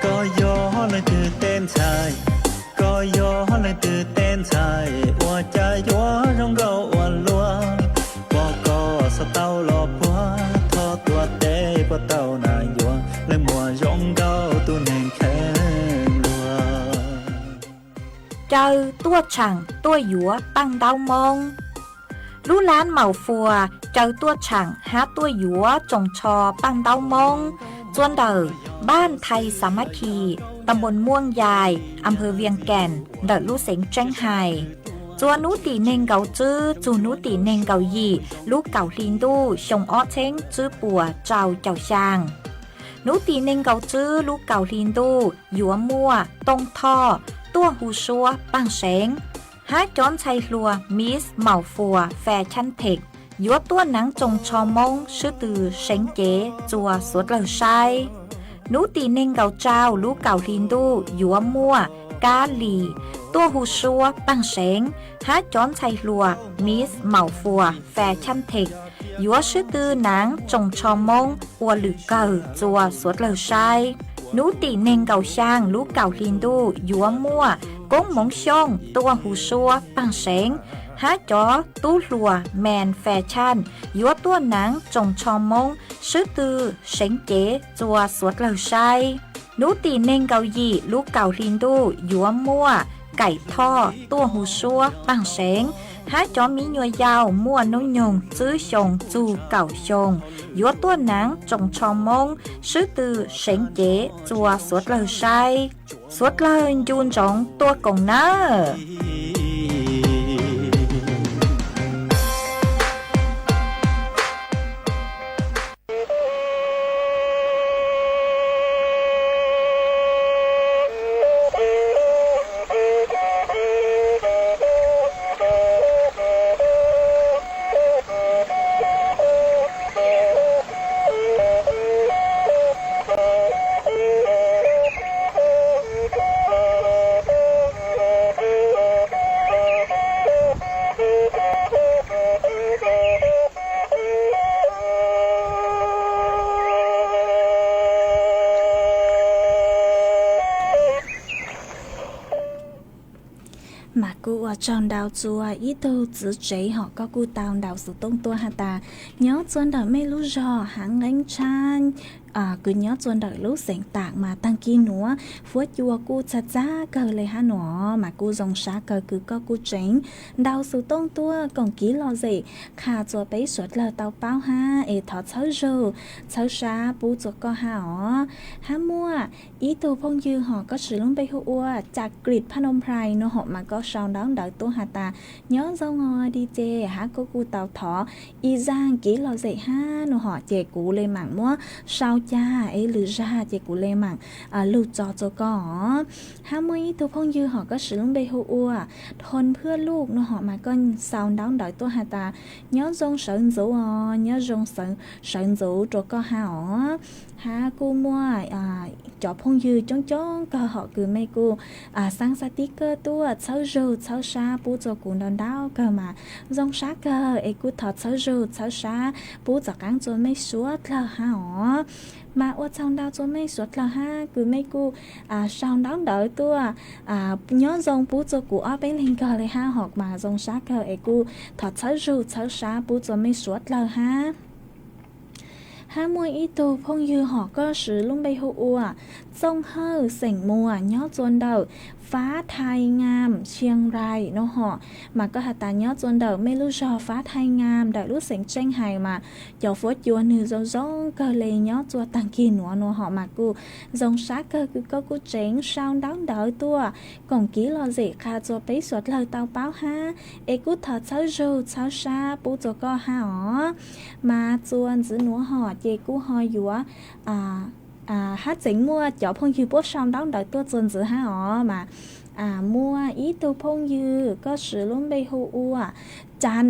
Koj yog leej twg tej ntxhais? Koj yog leej twg tej ntxhais? Ua cas yuav zoo nkauj ua luaj? Pom koj xav tau los puag, thov tuav teb puag tau na yuav, leej muam zoo nkauj tus neeg kheev luag. Caw tuaj tshaam tuaj yuav paaj ntaub Moob. Lub lab Maum Fuas caw tuaj tshaam hab tuaj yuav tsoos tsho paaj ntaub Moob, txua ntawm npaj Thais Xas Mab Khis, ta npuas Muaj Yais, a nphaw Vias Kees, ntawm lub xeev Tseeb Hais. Txua nub tim neeg nkaum tswb txug nub tim neeg nkaum yim lub kaum hli ntuj xyoo ob txheeb tswb puas rau caum xyaa. Nub tim neeg nkaum tswb lub kaum hli ntuj yuav muaj Tooj Thoj tuaj hu suab paaj seev, hab cov ntxhais hluas Miss Maum Fuas Fes Chaj Theem yuav tuaj naav tsoos tsho Moob swb tw seev cev txua suav dlawg saib. Nub tim neeg nkaum tsau lub kaum hli ntuj yuav muaj Kab Lis tuaj hu suab paaj seev, hab cov ntxhais hluas Miss Maum Fuas Fes Chaj Theem yuav swb tw naav tsoos tsho Moob ua lwm kawg txua suav dlawg saib. Nub tim neeg nkaum xyaa lub kaum hli ntuj yuav muaj Koob Moov Xyooj tuaj hu suab paaj seev, hab cov tub hluas Mes Fes Chaj yuav tuaj naav tsoos tsho Moob swb tw seev cev txua suav dlawg saib. Nub tim neeg nkaum yim lub kaum hli ntuj yuav muaj Kaim Thoj tuaj hu suab paaj seev, hab cov miv nyuas yaus muaj nub nyoog tswb xyoo txug kaum xyoo yuav tuaj naav tsoos tsho Moob swb tw seev cev txua suav dlawg saib. Suav dlawg ncu ntsoov tuaj koom nawb. Tsaug ntau txua ib tug txiv tsev hom koj kuj tau ntaus xov tooj tuaj has tas, nyob txua ntawm mej lub zog Haav Nqeeb Tshab, kws nyob txua ntawm lub xeev Tam mas taag kis nuav fuab cua kuj txag txag kawg le hab nuav, mas kuj zoo sab kawg kws koj kuj tseev ntaus xov tooj tuaj koom kiv lom zem qha txua peb suav dlawg tau paub hab es thov txhawb zug txhawb sab pub txua koj hab os. Hab muaj ib tug phooj ywg hom koj siv lub npe hu ua Cam Krim Phaj Noo Phrais no hom mas koj sau ntaub ntawv tuaj has tas, nyob zoo os D J, hab koj kuj tau thov ib zaaj kiv lom zem hab no hom ces kuv le maam muab sau ca es lwm zag ces kuv le maam lug tso txua koj os. Hab muaj ib tug phooj ywg hom koj siv lub npe hu ua Thon Phwj Luj no hom mas koj sau ntaub ntawv tuaj has tas, nyob zoo sawv ntxuv os, nyob zoo sawv ntxuv rua koj hab os. Hab kuj muaj cov phooj ywg coob coob kawg hom kws mej kuj xaab xav tib kawg tuaj txhawb zug txhawb sab pub txua kuv ntau ntau kawg mas zoo sab kawg es kuj thov txhawb zug txhawb sab pub txom qaab txua mej suav dlawg hab os. Mas ua tsaug ntau txua mej suav dlawg hab kws mej kuj sau ntaub ntawv tuaj nyob zoo pub txua kuv ob peb leeg kawg le hab hom mas zoo sab kawg es kuj thov txhawb zug txhawb sab pub txua mej suav dlawg hab. Hab muaj ib tug phooj ywg hom koj siv lub npe hu ua Txooj Hawj xeem Muas nyob txua ntawm Fab Thai Ngam Chiang Rai no hom, mas koj has tas nyob txua ntawm mej lub zog Fab Thai Ngam ntawm lub xeev Tseej Hais mas cov fuab cua nwg zoo zoo kawg le nyob txua taag kis nuav no hom mas kuj zoo sab kawg kws koj kuj tseev sau ntaub ntawv tuaj koom kiv lom zem qha txua peb suav dlawg tau paub hab es kuj thov txhawb zug txhawb sab pub txua koj hab os. Mas txua ntxiv nuav hom ces kuj ho yuav hab tseem muaj cov phooj ywg puab sau ntaub ntawv tuaj txua ntxiv hab os. Mas muaj ib tug phooj ywg koj siv lub npe hu ua Cam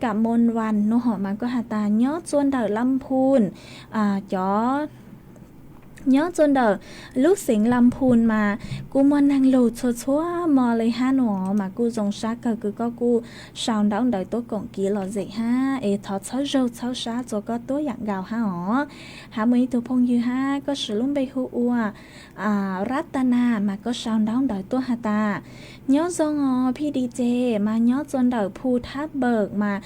Kam Moos Vas no hom mas koj has tas nyob txua ntawm Lam Phun, cov nyob txua ntawm lub xeev Lam Phun mas kuj muaj neeg lug txhua txhua mo le hab no mas kuj zoo sab kawg kws koj kuj sau ntaub ntawv tuaj koom kiv lom zem hab es thov txhawb zug txhawb sab txua koj tuab yaam nkaus hab os. Hab muaj ib tug phooj ywg hab koj siv lub npe hu ua Rab Tas Nas mas koj sau ntaub ntawv tuaj has tas, nyob zoo os Phij D J, mas nyob txua ntawm Phu Thab Npawm mas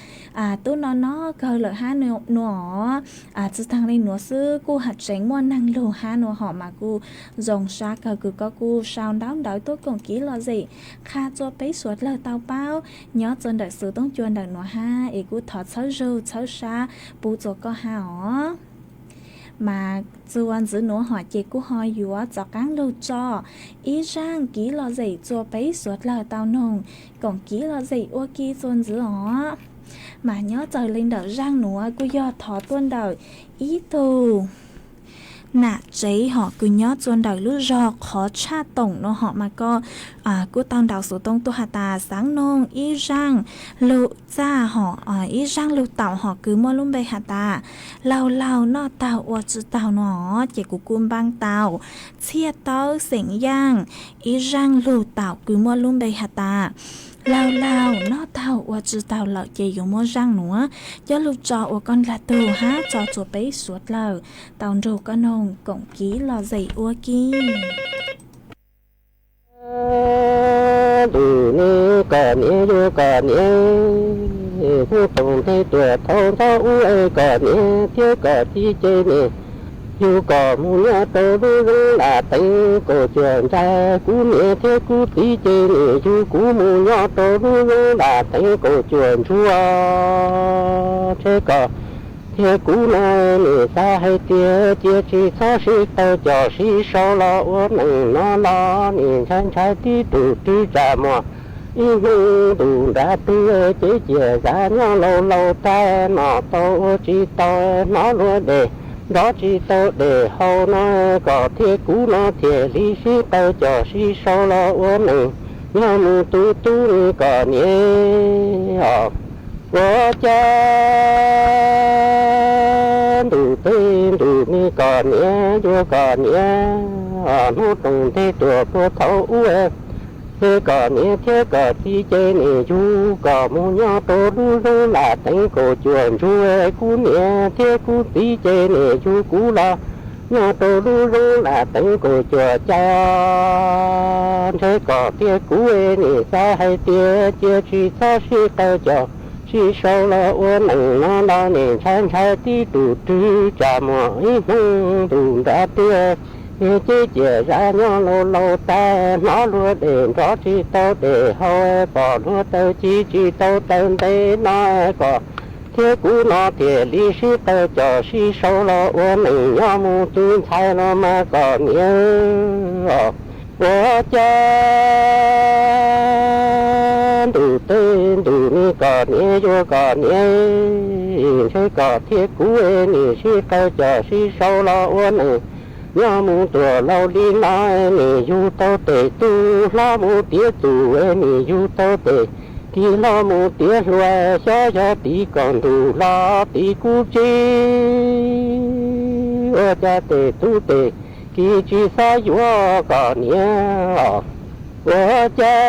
tub no no kawg lawm hab no os. Tsi taag le nuav xwb kuj has tseev muaj neeg lug hab no hom mas kuj zoo sab kawg kws koj kuj sau ntaub ntawv tuaj koom kiv lom zem qha txua peb suav dlawg tau paub nyob txua ntawm xov tooj cua ntawm nuav hab es kuj thov txhawb zug txhawb sab pub txua koj hab os. Mas txua ntxiv nuav hom ces kuj ho yuav txaus qaab lug tso ib zaaj kiv lom zem txua peb suav dlawg tau noog koom kiv lom zem ua ke txua ntxiv os. Mas nyob txawm le ntawm zaaj nuav kuj yog thov tuaj ntawm ib tug nam tsev hom kws nyob txua ntawm lub zog Qhov Tshaj Toom no hom mas koj kuj tau ntaus xov tooj tuaj has tas xaav noog ib zaaj lug txaj hom ib zaaj lug taum hom kws muaj lub npe has tas laug laug noj taug ua tsi taug no, ces kuv kuj npaaj tau Txhiaj Tawb xeem Yaaj ib zaaj lug taum kws muaj lub npe has tas laug laug noj taug ua tsi taug lawm ces yuav muab zaaj nuav coj lug tso ua koj dlaag tug hab tso txua peb suav dlawg tau nrug koj noog koom kiv lom zem ua ke. Ntuj ne kom niam yuav kom niam, hnub toom ntej tuaj thaum ntxov ub es kom niam thiab kom txiv ces niam yug kom mus nyob rau lub zos Lam Teev kaum cuaj nraim. Kuv niam thiab kuv txiv ces niam yug kuv mus nyob rau lub zos Lam Teev kaum cuaj ntsuab. Ntshe kom thiab kuv no niam xav hais tias cia tsis txhob sib tau coj sib sau los ua neej no los niam ntshai ntshai tib tug tib tsam muaj ib hnub ntuj nrab twg ces cia zam nyob laus laus tag no tau ua tsis tau hnov luag dej nrov tsis tau dej haus no, kom thiab kuv no thiaj li sib tau coj sib sau los ua neej nyob mus tu tu ne kom niam os. Ua cas ntuj teb ntuj me kom niam yuav kom niam, hnub toom ntej tuaj puag thaum ub es kom niam thiab kom txiv ces niam yug kom mus nyob rau lub zos Lam Teev kaum cuaj ntsuab. Kuv niam thiab kuv txiv ces niam yug kuv los nyob rau lub zos lam teev kaum cuam cai os. Ntshe koj thiab kuv nim xav hais tias cia tsis txhob sib qawm coj sib sau los ua neej no los nim ntshai ntshai tib tug rwg tsam muaj ib hnub ntuj nrab tiaj. Ces ciaj zam nyob laus laus tas hnov luag dej nrov tsis tau dej haus, pom luag taw ci tsis tau taw ntev no, koj thiab kuv no thiaj li sib qawm coj sib sau los ua neej nyob mus tu ntxhais los mas koj niam. Ua cas ntuj teb ntuj ni koj niam yuav koj niam, ntshe koj thiab kuv nim sib qawm coj sib sau los ua neej nyob mus tuaj laus li no, nim yug tau tes tub hlob mus tiav txus, nim yug tau tes kiv hlob mus tiav hluas, xyov yog tim koj ntuj los tim kuv tsev, ua cas tes tub tes kiv tsis xav yuav koj niam. Ua cas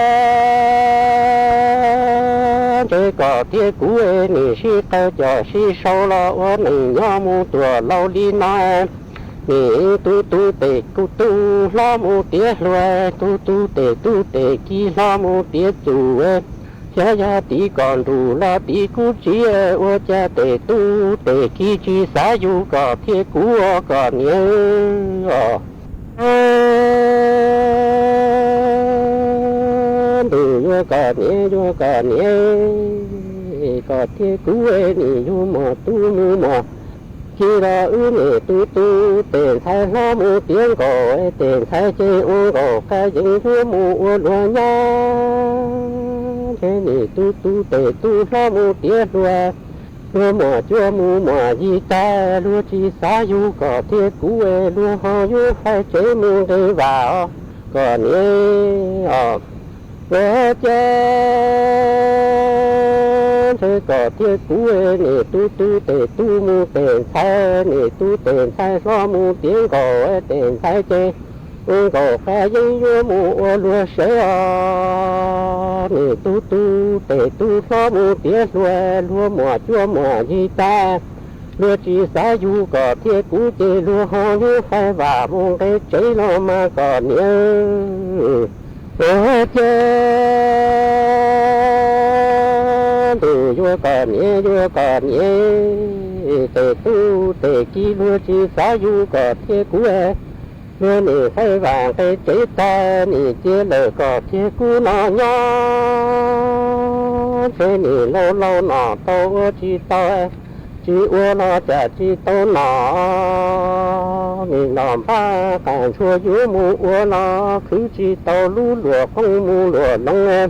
ntshe koj thiab kuv nim sib qawm coj sib sau los ua neej nyob mus tuaj laus li no, nim tub tub tes kuv tub hlob mus tiav hluas, tub tub tes tub tes kiv hlob mus tiav txus, xyov yog tim koj ntuj los tim kuv tsev, ua cas tes tub tes kiv tsis xav yug koj thiab kuv ua koj niam. Ntuj yuav koj niam yuav koj niam, koj thiab kuv nim yug muaj tub mus muaj kiv los wb nim tub tub tes ntxhais hlob mus tiav nkaus, tes ntxhais ces ua nkaus qab yeeb yuav mus ua luag nyab. Ntshe nim tub tub tes tub hlob mus tiav hluas, luag muaj cuab mus muaj yig tag, luag tsis xav yug koj thiab kuv, luag ho yuav faib tsev mus nqis vaj os koj niam os. Ua cas ntshe koj thiab kuv nim tub tub tes tub mus tes ntxhais, nim tub tes ntxhais hlob mus tiav nkaus, tes ntxhais ces ua nkaus qab yeeb yuav mus ua luag seb os. Nim tub tub tes tub hlob mus tiav hluas, luag muaj cuab muaj yig tag, luag tsis xav yug koj thiab kuv ces luag ho yuav faib vaj mus nqis tsev los mas koj niam. Ua cas ntuj yuav koj niam yuav koj niam, tes tub tes kiv luag tsis xav yug koj thiab kuv, luag nim faib vaj nqis tsev tag, nim cia lawm koj thiab kuv no nyob. Ntshe nim laus laus nom tau ua tsis tau, tsis ua los cas tsis tau nom. Nim los npaj qas ntshua yuav mus ua los khwv tsis tau lub luam qoob mus luam loo,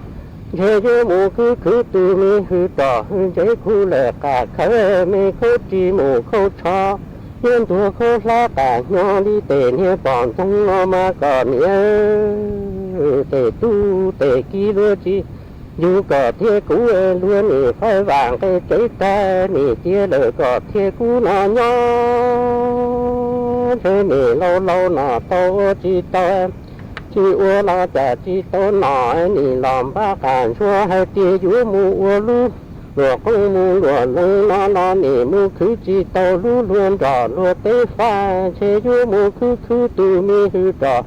ntshe yuav mus khwv khwv tus me hwj roj hwj ntsev khuv lawm qas khawv, me khaub ris mus khaub tsho, yuav ntuag khaub hlab qas hnyo li tes niag pom ntxoog los mas koj niam. Tes tub tes kiv luag tsis yug koj thiab kuv, luag nim faib vaj nqis tsev tag, nim cia lawm koj thiab kuv no nyob. Ntshe nim laus laus nom tau ua tsis tau, tsis ua los cas tsis tau nom, nim los npaj qas ntshua hais tias yuav mus ua lub luam qoob mus luam loo no los nim mus khwv tsis tau lub luag nroj luag teb faj, ntshe yuav mus khwv khwv tus me hwj roj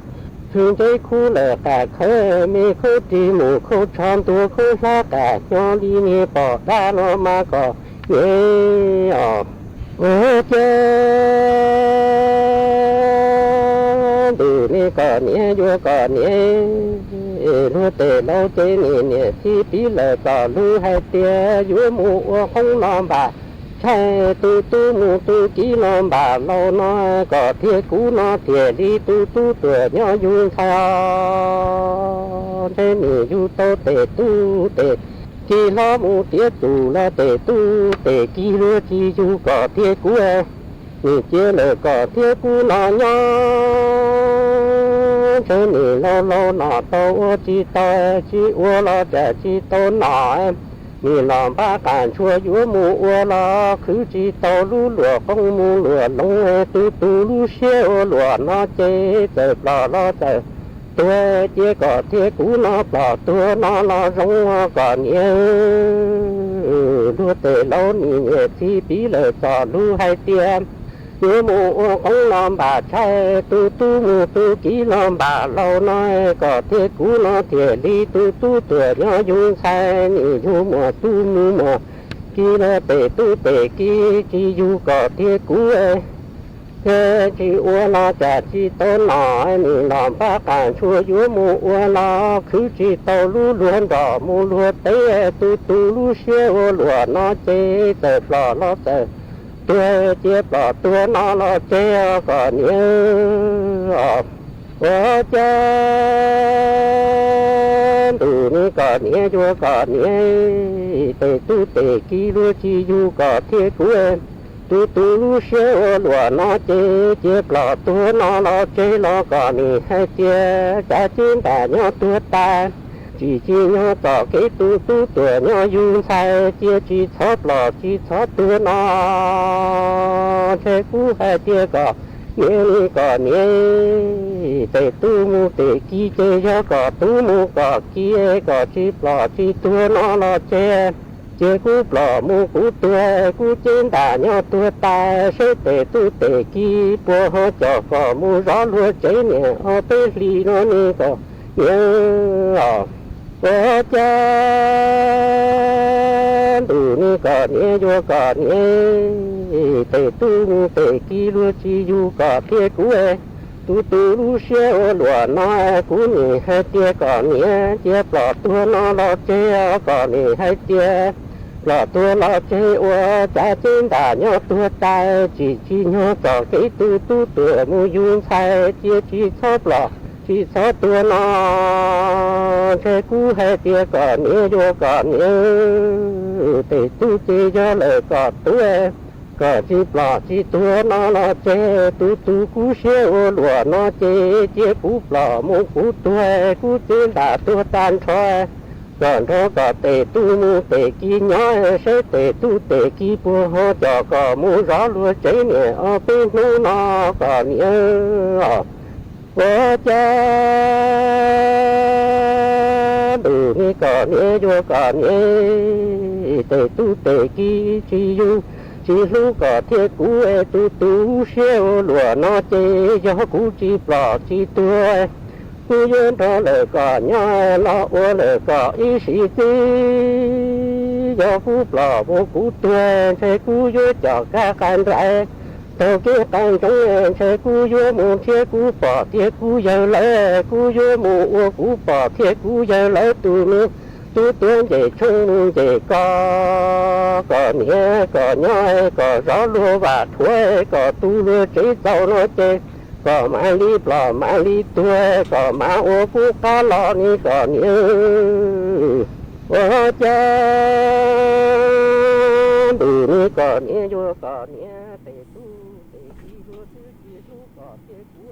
hwj ntsev khuv lawm qas khawv, me khaub ris mus khaub tsho ntuag khaub hlab qas hnyo li niag pom dab los mas koj niam os. Ua cas ntuj nim koj niam yuav koj niam, luag tes laus ces nim niam txiv piv lawm txoj lus hais tias yuav mus ua qoob los npaj, ntshai tus tub mus tus kiv los npaj laus no, koj thiab kuv no thiaj li tus tub tuaj nyob yug ntxhais os. Ntshe nim yug tau tes tub tes kiv hlob mus tiav txus los tes tub tes kiv luag tsis yug koj thiab kuv, nim cia lawm koj thiab kuv no nyob. Ntshe nim laus laus nom tau ua tsis tau, tsis ua los cas tsis tau nom, nim los npaj qas ntshua yuav mus ua los khwv tsis tau lub luam qoob mus luam loo, tus tus lub siab ua luam no ces txawm ploj los txawm tuag, cia koj thiab kuv no ploj tuag no los zoo koj niam. Luag tes laus nim niam txiv piv lawm txoj lus hais tias Yuav mus ua qoob los npam tshais, tus tub mus tus kiv los npam laus no, kom thiaj kuv no thiaj li tus tub tuag nyob yug ntxhais, nim yug muam tub mus muam kiv los tes tub tes kiv tsis yug kom thiaj kuv. Thiaj tsis ua los cas tsis tau nom, nim los npaj qas ntshua yuav mus ua los khwv tsis tau lub luag nrog mus luag teb, tus tus lub siab ua luam no ces txawm plom los txawm tuag, cia plom tuag no los tseg os kom niam. Ua cas ntuj ni kom niam yuav kom niam, tes tub tes kiv luag tsis yug kom thiaj kuv. Tus tus lub siab ua luam no ces cia plom tuag no los tseg los kom nim hais tias cav ceb ntam nyob tuag tas, tsis tsim nyog txom kev tus tub tuag nyob yug ntxhais, cia tsis txhob plom tsis txhob tuag no. Ntshe kuv hais tias kom niam li kom niam, tes tub mus tes kiv ces yog kom tub mus kom kiv, kom tsis plom tsis tuag no los tseg. Cia kuv plom mus kuv tuag, kuv ceb ntam nyob tuag tas, seb tes tub tes kiv puas ho coj kom mus zov luag tsev niam ob peb hlis no ne kom niam os. Ua cas ntuj ni kom niam yuav kom niam, tes tub mus tes kiv luag tsis yug kom thiaj kuv. Tus tus lub siab ua luam no, kuv nim hais tias kom niam cia plom tuag no los tseg os kom nim hais tias plom tuag los tseg, ua cav ceb ntam nyob tuag tas, tsis tsim nyog txom kev tus tub tuag mus yug ntxhais, cia tsis txhob plom tsis txhob tuag no. Ntshe kuv hais tias kom niam yuav kom niam, tes tub ces yog lawm kom tub, kom tsis plom tsis tuag no los tseg. Tus tus kuv siab ua luam no ces cia kuv plom mus kuv tuag, kuv ceb ntam tuag tag nrho, kom nrog kom tes tub mus tes kiv nyob, seb tes tub tes kiv puas ho coj kom mus zov luag tsev niam ob peb hnub no kom niam os. Ua cas ntuj ni kom niam yuav kom niam, tes tub tes kiv tsis yug tsis hlub kom thiaj kuv, tus tus siab ua luam no ces yog kuv tsis plom tsis tuag, kuv yuav nrog lawm kom nyob los ua lawm kom ib sim txij, yog kuv plom mus kuv tuag ntshe kuv yuav coj kab qa nrais taug kev qas ntsoov, ntshe kuv yuav mus nrhiav kuv pog thiab kuv yawg lawv, kuv yuav mus ua kuv pog thiab kuv yawg lawv tus me tub tuav ncej tshoob mus ncej kos, kom niam kom nyob kom zov luag vam rhuav, kom tu luag tsev txaus no ces kom mam li plom mam li tuag, kom mam ua kuv qab los ni kom niam. Ua cas ntuj ni kom niam yuav kom niam, tes tub tes kiv luag twb tsis hlub kom thiaj kuv.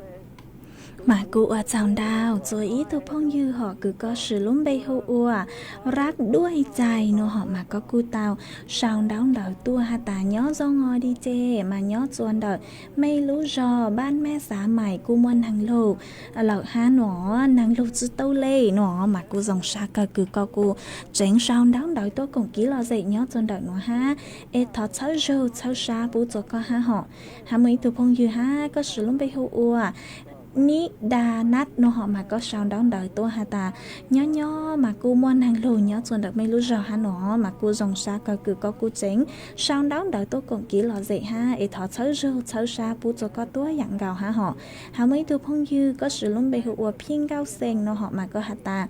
Mas kuv ua tsaug ntau txua ib tug phooj ywg hom kws koj sim lub npe hu ua Rab Duaj Cais no hom mas koj kuj tau sau ntaub ntawv tuaj has tas nyob zoo os D J, mas nyob txua ntawm mej lub zog Npab Mab Xav Maim kuj muaj neeg lug lawm hab no, neeg lug tsi tau le no, mas kuj zoo sab kawg kws koj kuj tseev sau ntaub ntawv tuaj koom kiv lom zem nyob txua ntawm nuav hab. Es thov txhawb zug txhawb sab pub txua koj hab hom. Hab muaj ib tug phooj ywg hab koj sim lub npe hu ua Nib Da Nab no hom mas koj sau ntaub ntawv tuaj has tas nyob nyob mas kuj muaj neeg lug nyob txua ntawm mej lub zog hab no, mas kuj zoo sab kawg kws koj kuj tseev sau ntaub ntawv tuaj koom kiv lom zem hab. Es thov txhawb zug txhawb sab pub txua koj tuab yaam nkaus hab hom. Hab muaj ib tug phooj ywg koj sim lub npe hu ua Phij Nkauj Xeem no hom mas koj has tas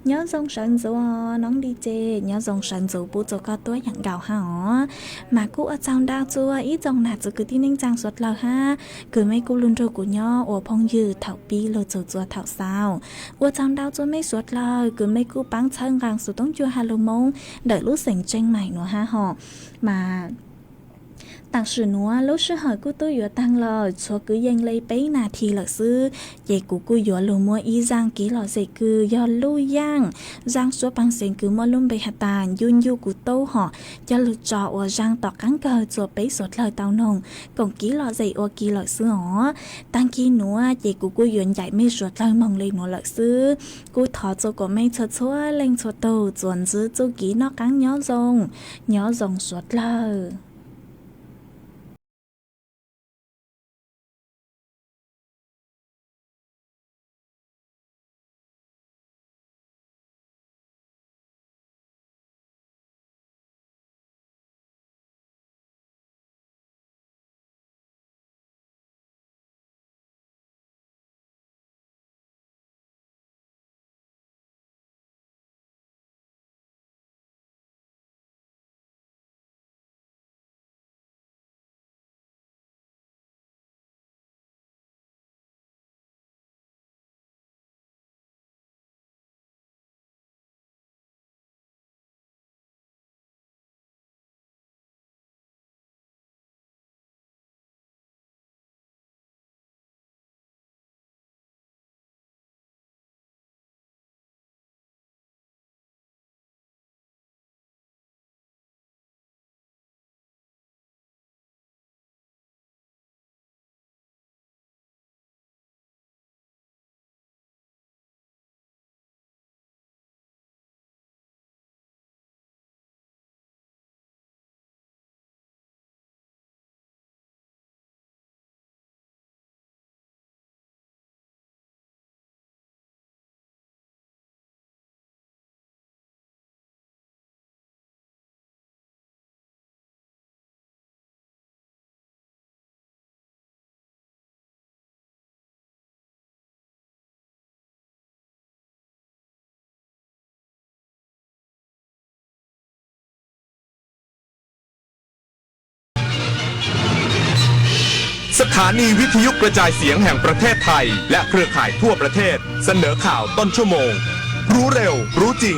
nyob zoo sawv ntxuv noob D J, nyob zoo sawv ntxuv pub txua koj tuab yaam nkaus hab os. Mas kuj ua tsaug ntau txua ib tsoom nam txiv kwv tij neej tsaa suav dlawg hab kws mej kuj lug nrug kuv nyob ua phooj ywg thaum pib lug txug txua thaum xaus. Ua tsaug ntau txua mej suav dlawg kws mej kuj paab txhawb nqaa xuv toob cua ha lug Moob ntawm lub xeem Tseej Maim nuav hab hom. Mas tam sim nuav lub sij hawm kuj tub yuav taag lawm, tshuav kwv yees le peb nas this lawm xwb, ces kuv kuj yuav lug muab ib zaaj kiv lom zem kws yog luj yaaj, zaaj suab paag xeev kws muaj lub npe has tas Ncuj Ncuj Kuv Tub hom coj lug tso ua zaaj tom qaab kawg txua peb suav dlawg tau noog koom kiv lom zem ua ke lawm xwb os. Taag kig nuav ces kuv kuj yuav ncaim mej suav dlawg moog le nuav lawm xwb. Kuj thov txua kuas mej txhua txhua leej txhua tug txuas ntxiv txuj kev noj qaab nyob zoo, nyob zoo suav dlawg. สถานีวิทยุกระจายเสียงแห่งประเทศไทยและเครือข่ายทั่วประเทศเสนอข่าวต้นชั่วโมง รู้เร็ว รู้จริง